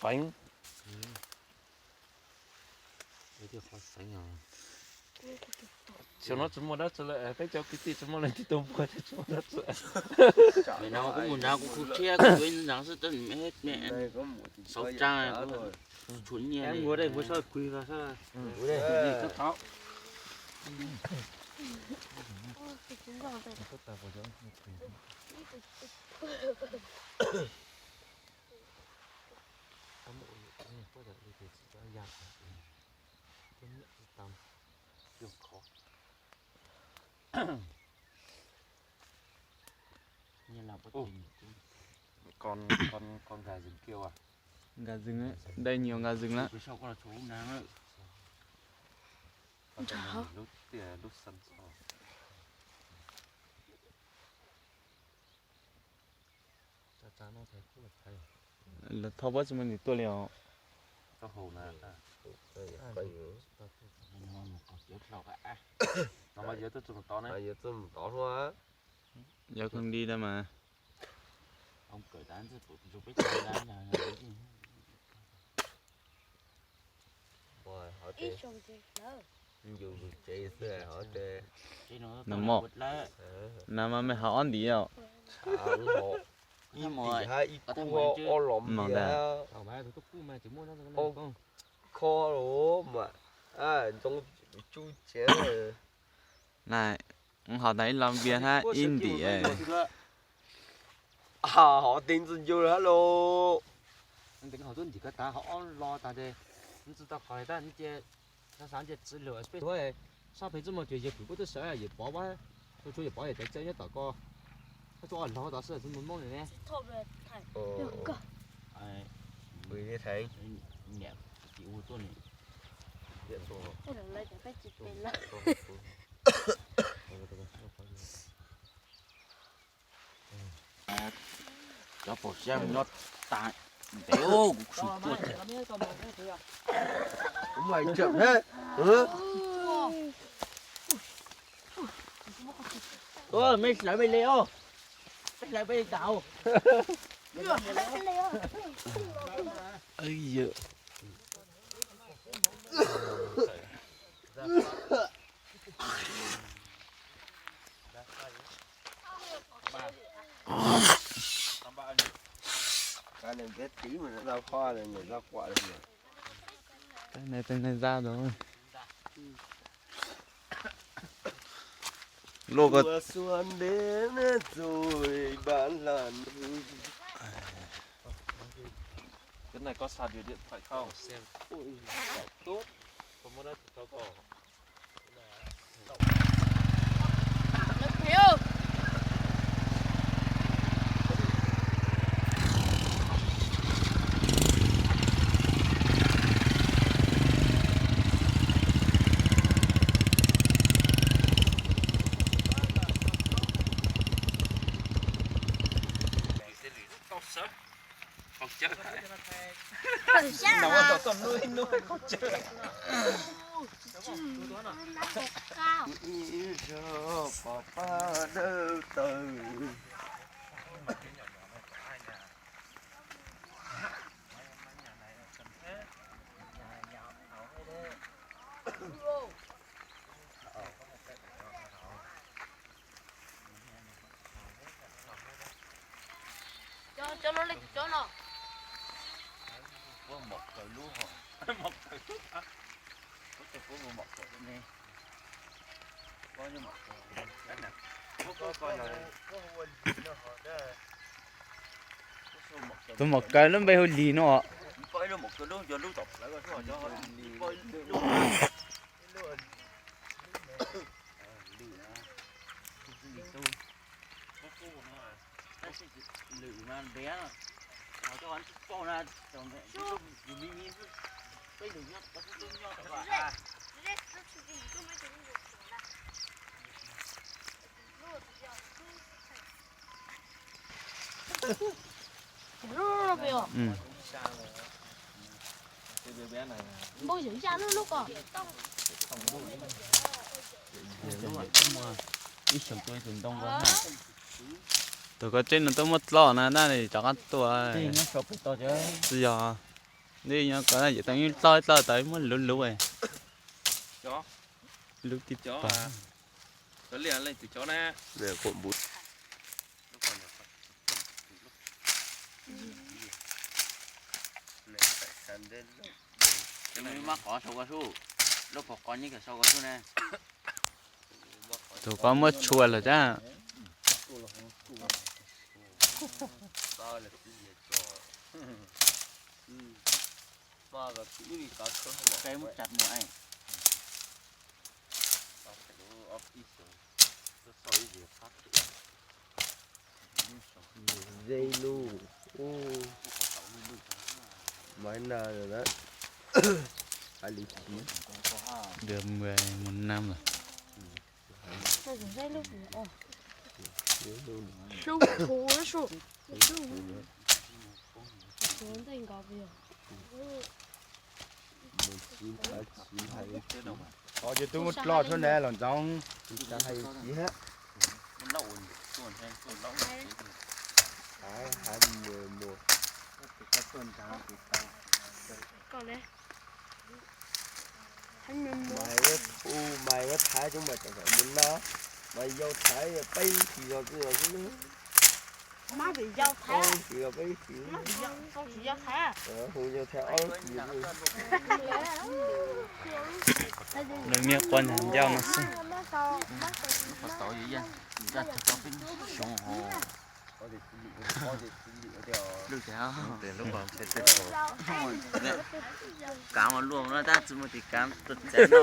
Feev. Xyoo no tsis muaj dab tsi lawm, peb cov kwv tij tsis muaj leej twg tuaj npuag thiab tsis muaj dab tsi. Nim no kuv mus nrad kuv khu tshiab kuv yuav ntawd xwb, xauv tsaa kuv tshuav nyiaj li. Con, con, con gà rừng kia à? Gà rừng ấy, đây nhiều gà rừng lắm. Phía sau con là chú Nam á. Con chào. Lub tiaj lub xanh xo. Lawv thauj pob tsis muaj nws tuaj li os. Giờ không đi đâu mà. Nws mos, nws mas mej hauv ob ntiv os. Ib ntim hab ib kub ob los npias, ob kho los mas ntxoo tsuj tsev. Nai, hauv tas ib los npias hab ib ntim. Hov teev ntxwg ncu hab los. Teev hauv tub ntim ko tav hov ob los tas tes, ntxwg tau qhov tas cia, xav xav cia txiv lwm peb tuaj, sab pem txuj mo cuag yawg pwm puab tuaj sawv yawg pov, tsuas yawg pov yawg cov cawv nyob tom ko, tsuas ob los tod xwb txuj mo moob li ne. Niam, tis ua tuaj ni. Cov pom siab nyob tas ntev kuv tsis tuaj. Kuv mas tseem thiab. Mej hlawv mej le os. Mej hlawv peb li tas. Tej neeg za rau. Luaj ko. Cái này có sạc được điện thoại không? Ui, tốt. Có mua đắt cho con. Tau sawv. Qau cawv hais. Nov tau tau nuj nuj qau cawv. Ib zaug pom pab dawb tawg. Cov no li cov no. Puab mom kawg lub hos, mom kawg lub, puab coj puab mus mom kawg ne. Tus mom kawg lub npe hu Lis no. Npau yawm yaj lub lub ko. Ib xyoos tua ib tug ntoo ko na. Tus ko tseb no tuaj muab dloj na, naj rov qab tua. Tsis yog, nyob ko yawm tau ib dloj ib dloj tau muab luv luv, luv tib pab. Tus ko muab tshua lawm thiab. Ze lug. Maiv na, hais lus txiv. Mus nam lawm. Mus txiv nthav txiv hais lus txiv. Qhov ces twb muab dloj tuaj na los ntxoov, tsis tas hais lus txiv hab. Hais mus mus. Mas yuav thaiv coob mas tseem mus no, mas yau thaiv peb hlis zog twb yog xwb. Peb hlis, hu yau thaiv ob hlis. Nws niag quaj nyob ncauj no xwb. Kav mas luaj no tab tsis muaj tis kav txav no.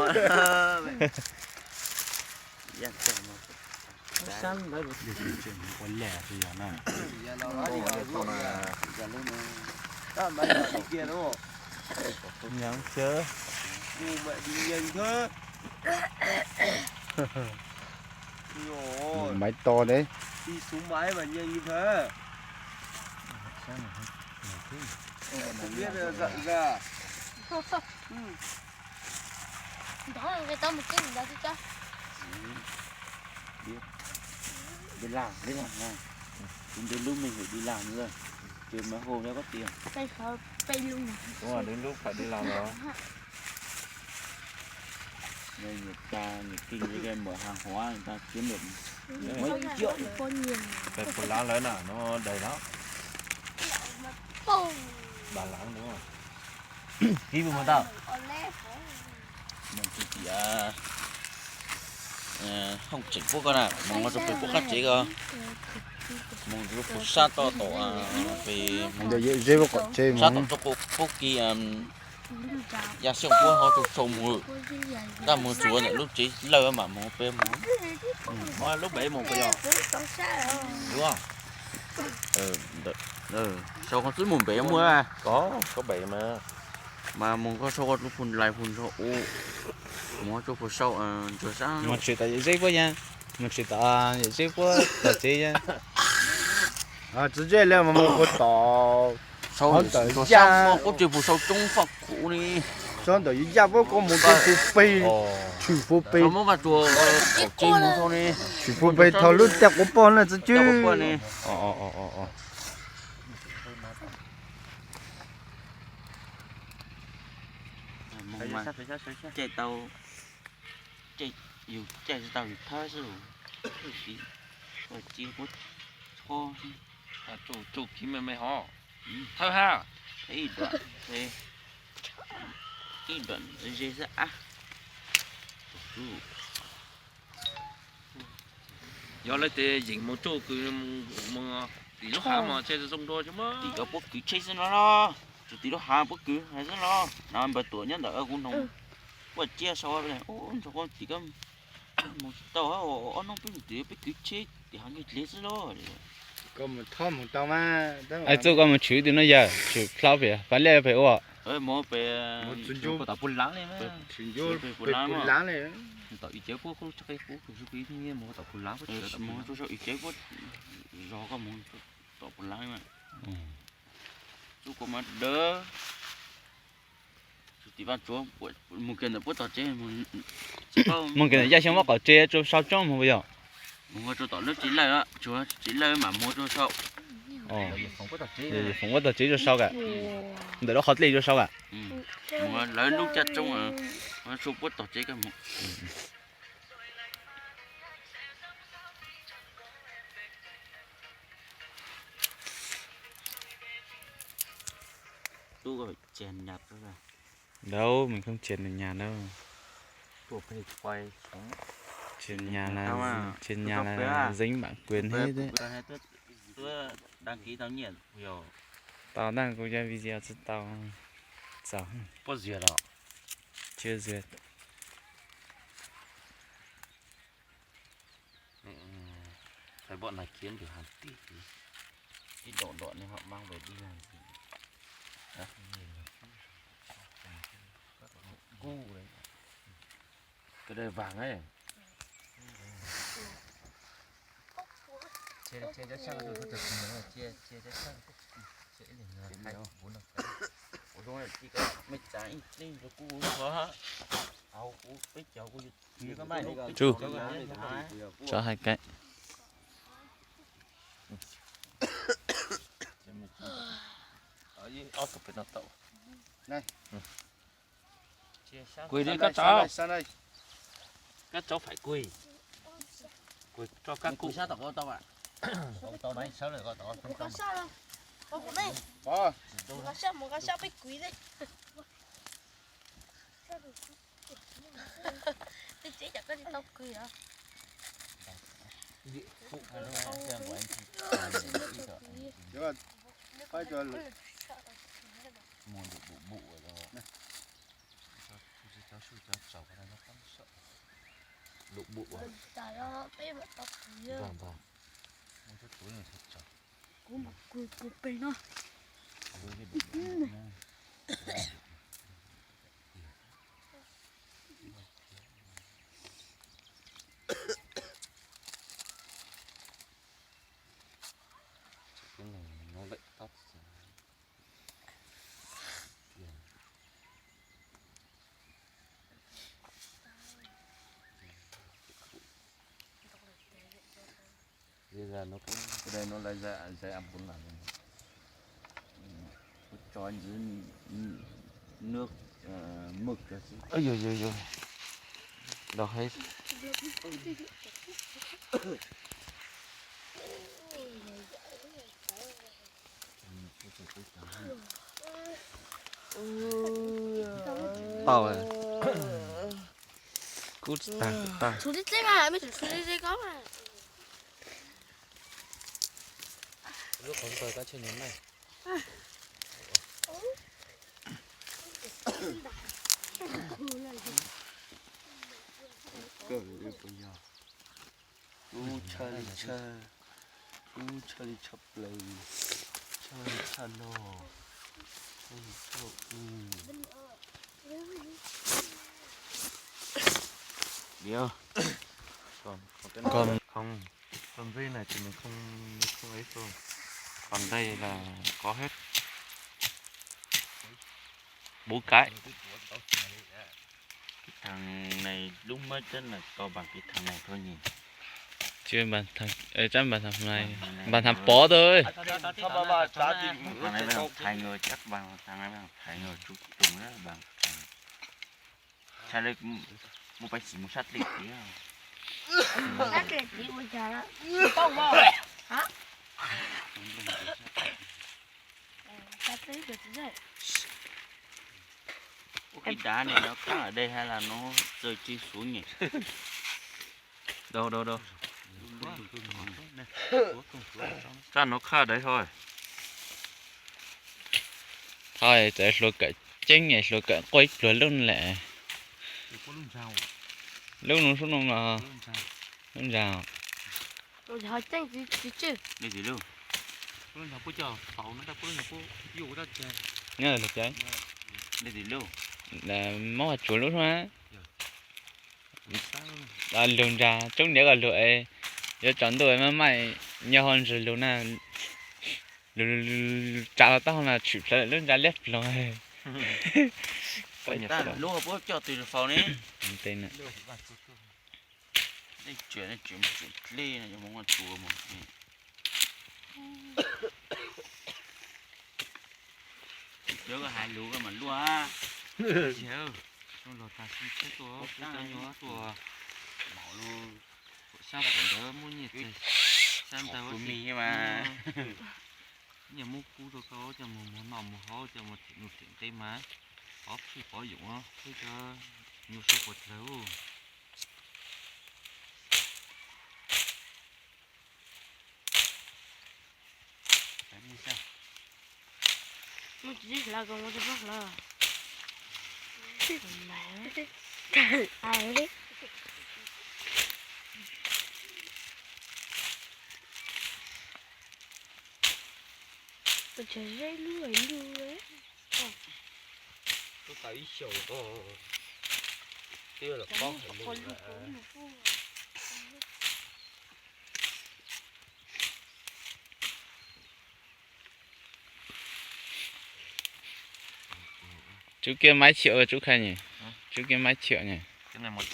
Maiv to ne. Ntov tau mus teb ntawd xwb. Di lam, di lam na. Kuv ntev lub me hwm di lam na. Ces mas hu rau koj tias. Ua, ntev lub pham di lam los. Nws nyiam tsa, nyiam kis, nyiam ke muam hàng hóa, người ta kiếm được mấy triệu. Peb puas lav lawm na, nó đầy lắm. Ba lav đúng không? Ký vào mà tao. Mus tsis tias, hoob tseem puab ko na, mus rau pem puab qab tsev ko. Mus rau pem sab toj tom, pem sab tom toj puab ki, ya xyoo puab ho rau sau mus. Ntaj mus tsuav ntawm lub tsev lawj mam mus pem mus. Lub pem mus puas yog? Sau qhov xwb mus pem muaj. Mas mus koj sau koj lub phone lais phone nrog u, mus koj sau ntsuag sab. Mus tshwm tom yawm zeb puab ya, mus tshwm tom yawm zeb puab tom tsev ya. Txiv zej li mas mus puag tom, sau ntawm yaj, koj tsis pum sau coob faj kuv ni. Sau ntawm yaj puab koj mus tau pug peg, tshwm pug peg, tshwm pug peg thaum lub tag quav poj na txiv cwb. Caij tau, yus caij tsis tau yus thawb xwb. Ua ci puab tsho, tsuj kiv me me hov. Thawb hab. Ib dam, ib dam ze xwb ab. Yog lawv tias yeem mus tsuj kws mus tim lub hav mas tsheb zoo dua tsis muaj. Tim ko puab kwv tsheb xwb no los, tsuas tim lub hav puab kwv hais xwb los. No npawg Tuam nyob ntawm kuv noog, puab cia sau ntxhov ko tim ko mus tsis tau, ob hnub peb mus tim peb kwv tsheb tim hav nkig dlev xwb los. Koj mus thob mus tau mas. Txuj koj mus tshwm tim no yawg, tshwm plhaub pem, pab liaj pem ua. Tom puag laav li, tom ib cev puab koj lub tsheb qe puab kuv mus tom puag laav, mus tsuj sau ib cev puab zog koj mus tom puag laav li mas. Tsuj koj mas dawb. Tim Vaj Tsuav mus kiag ntawm puab tom tsev, mus kiag ntawm yaj xyoo puab qaum tsev tsuas sau coob mus puas yog? Mus rau tom lub tsev lawj, tsev lawj mam mus rau sau. Foom ua tog tsev rau sau kam. Ntawm lub qhov dlej rau sau kam. Mus lawv lub caj tsoob, sau puab tog tsev koj mus. Tub, ces nhạt thôi. Đâu, mình không triệt là nhạt đâu. Triệt nhạt là, triệt nhạt là dính bản quyền hết đấy. Tao đang có cái video chứ tao. Sao? Chưa duyệt. Phải bọn này kiếm được hàng tỷ. Cái đoạn đoạn này họ mang về đi làm gì? Hả? Gu đấy. Cái đây vàng ấy. Chia, chia cho sân, tôi có chụp hình rồi, chia, chia cho sân. Chia ít điểm rồi, hai, bốn, năm, sáu. Ủa, đúng rồi, chỉ có mấy trái ít đi rồi, gu quá. Áo gu, mấy cháu gu. Tsu, cho hai cái. Quỳ đi các cháu. Các cháu phải quỳ. Quỳ cho các cụ. Twb tsis ib co koj tsis tau kwv os. Mus dum bum bum. Lum bum. Tam no peb mam tau kwv. Kuv mam kwv kuv pem no. Bây giờ nó cũng, cái đây nó lại ra, ra ăn bốn lần rồi. Nó cho nước, ờ, mực ra xíu. Ôi, ôi, ôi, ôi. Đau hết. Tau rồi. Kub tsis tag, kub tag. Tshuav tib teb mas, mej tsum tshuav tib teb ko mas. Lub qhov ntawd koj tshem nyuag neej. Kub tshaj li tshaj, kub tshaj li tshaj plaws, tshaj li tshaj no, tshaj li tshaj u. Điều. Còn, còn cái này không, còn dây này thì mình không, không ấy thôi. Còn đây là có hết. Bốn cái. Cái thằng này lúc mới chết là to bằng cái thằng này thôi nhỉ. Chưa bằng thằng, ê, chắc bằng thằng này. Bằng thằng Pó thôi. Thằng này bằng thằng Thành rồi, chắc bằng thằng này, bằng Thành rồi, chú Tùng đó, bằng thằng. Sao đây mua bánh xì mua sắt đi tí. Sắt đi tí ua trà đó. Tông vào. Hả? Ủa, cái đá này nó cắt ở đây hay là nó rơi trên xuống nhỉ? Đâu, đâu, đâu. Chắc nó cắt ở đấy thôi. Thôi, txawm hluas kawm ceeb es hluas kawm quaj ib pluag lub lawm. Lub no sub no los lub ntsa. Nyob lub cav. Mob tsuas lub na. Lug ntsa tsoob niam kom lug es yuav tsaus ntuj maj mam nyob hauv ntsws lug na. Lug tsa los taub hau no tshwm plawv lub ntsa liab ploog. Lub puab coj twg faus ne? Tes na. Nej tseem, nej tseem mus tseem dlej no, yuav mus ua tua mus. Cov koj hais lus koj mam luaj. Los tas xib tsheb tuaj, pub cov nyuag tuaj. Sab pem ntawd muaj nyiaj txiag, sab ntawd ua mis mas. Nyiaj muab pub rau koj coj mus muag noj muag haus, coj mus them nuj them nqe mas pov phij pov yoom, peb cov nyuj sub puas dlawg. Tus tau ib xyoos, twb los pob hais lus. Tsub kiag maiv chiam, tsub kiag maiv chiam ne. Mus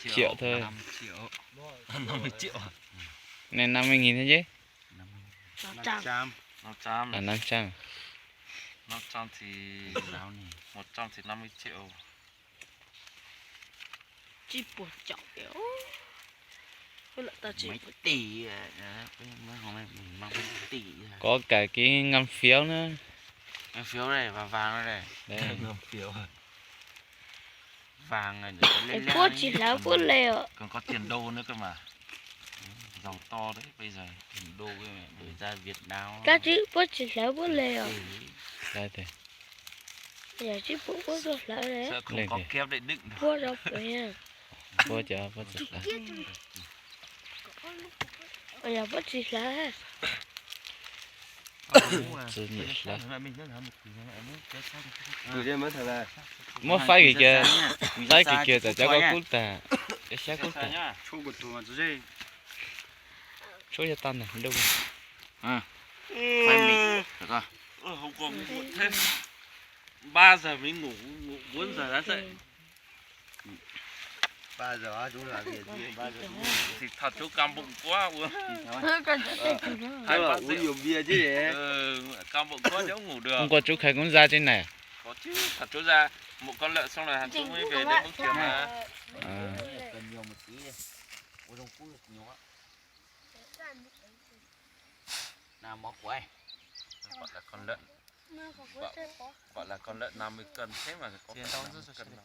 chiam thawj. Neeg năm mươi nghìn thôi chứ. Năm trăm. Tsib puas caum. Có cả cái ngân phiếu nữa. Ngân phiếu đây, vàng vàng đây. Đây. Ngân phiếu. Vàng này, puab tsis hlawv puab le os. Còn có tiền đô nữa cơ mà. Giàu to đấy, bây giờ tiền đô với ra Việt Nam. Kab tsib puab tsis hlawv puab le os. Yog tsib puab puab tuaj hlawv le. Puab rau puas yog. Puab cov puab tsis hlawv. Yog puab tsis hlawv. Tsis nyiam hlawv. Muab faib kiag, faib kiag kiag tam cov koj kub tag, cov xyab kub tag. Tshuab cov tag ntag, dub. Ba giờ mới ngủ, ngủ bốn giờ sáng dậy. Ba giờ chúng làm việc chứ, ba giờ chúng ngủ. Thì thật chú cam bụng quá uống. Hai bát rượu. Uống nhiều bia chứ gì. Ừ, cam bụng quá chứ không ngủ được. Hôm qua chú Khải cũng ra trên này. Có chứ, thật chú ra một con lợn xong rồi hẳn chú mới về đến Bắc Kiều mà. À. Cần nhiều một tí đi. Ua rau cub nhiều quá. Nào, máu của em. Gọi là con lợn. Gọi, gọi là con lợn năm mươi cân thế mà có phải năm mươi cân đâu.